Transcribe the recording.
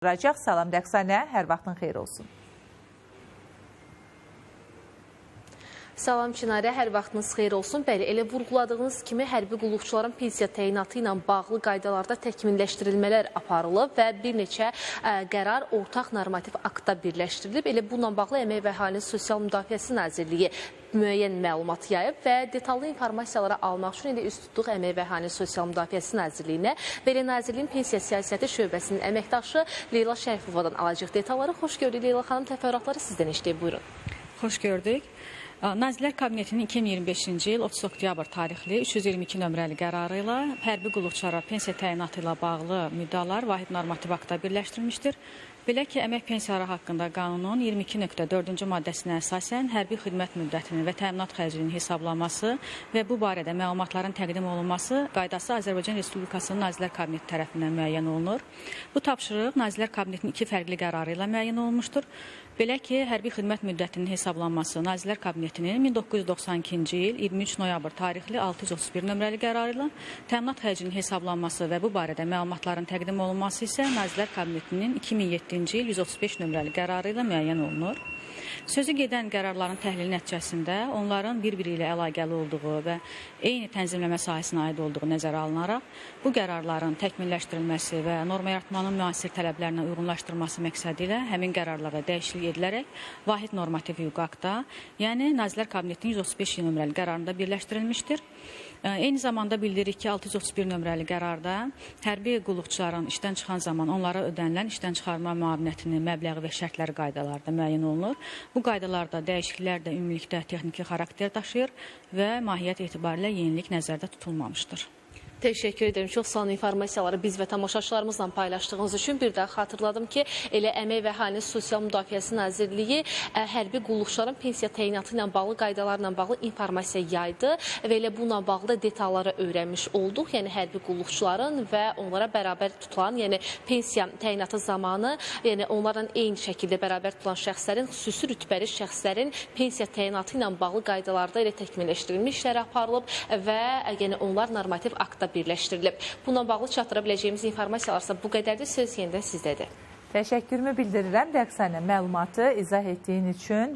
Çatdıracaq. Salam Rəqsanə, hər vaxtın xeyir olsun. Salam Çinarə, hər vaxtınız xeyir olsun. Bəli, elə vurğuladığınız kimi hərbi qulluqçuların pensiya təyinatı ilə bağlı qaydalarda təkmilləşdirilmələr aparılıb və bir neçə qərar ortaq normativ aktda birləşdirilib. Elə bununla bağlı Əmək və Əhalinin Sosial Müdafiəsi Nazirliyi müəyyən məlumat yayıb və detallı informasiyaları almaq üçün indi üz tutduq Əmək və Əhalinin Sosial Müdafiəsi Nazirliyinə və elə Nazirliyin Pensiya Siyasəti şöbəsinin əməkdaşı Leyla Şərifovadan alacaq detalları. Xoş gördük Leyla xanım, təfərrüatları sizdən eşidək, buyurun. Xoş gördük. Nazirlər Kabinetinin 2025-ci il 30 oktyabr tarixli 322 nömrəli qərarı ilə hərbi qulluqçulara pensiya təyinatı ilə bağlı müddəalar vahid normativ aktda birləşdirilmişdir. Belə ki, əmək pensiyaları haqqında qanunun 22.4-cü maddəsinə əsasən hərbi xidmət müddətinin və təminat xərcinin hesablanması və bu barədə məlumatların təqdim olunması qaydası Azərbaycan Respublikasının Nazirlər Kabineti tərəfindən müəyyən olunur. Bu tapşırıq Nazirlər Kabinetinin iki fərqli qərarı ilə müəyyən olunmuşdur. Belə ki, hərbi xidmət müddətinin hesablanması Nazirlər Kabinetinin 1992-ci il 23 noyabr tarixli 631 nömrəli qərarı ilə, təminat xərcinin hesablanması və bu barədə məlumatların təqdim olunması isə Nazirlər Kabinetinin 2007-ci il 135 nömrəli qərarı ilə müəyyən olunur. Sözü gedən qərarların təhlili nəticəsində onların bir-biri ilə əlaqəli olduğu və eyni tənzimləmə sahəsinə aid olduğu nəzərə alınaraq bu qərarların təkmilləşdirilməsi və norma yaratmanın müasir tələblərinə uyğunlaşdırılması məqsədi ilə həmin qərarlara dəyişiklik edilərək vahid normativ hüquqi aktda, yəni Nazirlər Kabinetinin 135 nömrəli qərarında birləşdirilmişdir. Eyni zamanda bildiririk ki, 631 nömrəli qərarda hərbi qulluqçuların işdən çıxan zaman onlara ödənilən işdən çıxarma müavinətinin məbləği və şərtləri qaydalarda müəyyən olunur. Bu qaydalarda dəyişikliklər də ümumilikdə texniki xarakter daşıyır və mahiyyət etibarilə yenilik nəzərdə tutulmamışdır. Təşəkkür edirəm. Çox sağ olun informasiyaları biz və tamaşaçılarımızla paylaşdığınız üçün. Bir daha xatırladım ki, elə Əmək və Əhalinin Sosial Müdafiəsi Nazirliyi hərbi qulluqçuların pensiya təyinatı ilə bağlı qaydalarla bağlı informasiya yaydı və elə bununla bağlı da detalları öyrənmiş olduq. Yəni hərbi qulluqçuların və onlara bərabər tutulan, yəni pensiya təyinatı zamanı, yəni onlarla eyni şəkildə bərabər tutulan şəxslərin, xüsusi rütbəli şəxslərin pensiya təyinatı ilə bağlı qaydalarda elə təkmilləşdirilmiş işlər aparılıb və yəni onlar normativ aktda birləşdirilib. Bununla bağlı çatdıra biləcəyimiz informasiyalarsa bu qədərdir. Söz yenidən sizdədir. Təşəkkürümü bildirirəm Rəqsanə, məlumatı izah etdiyin üçün.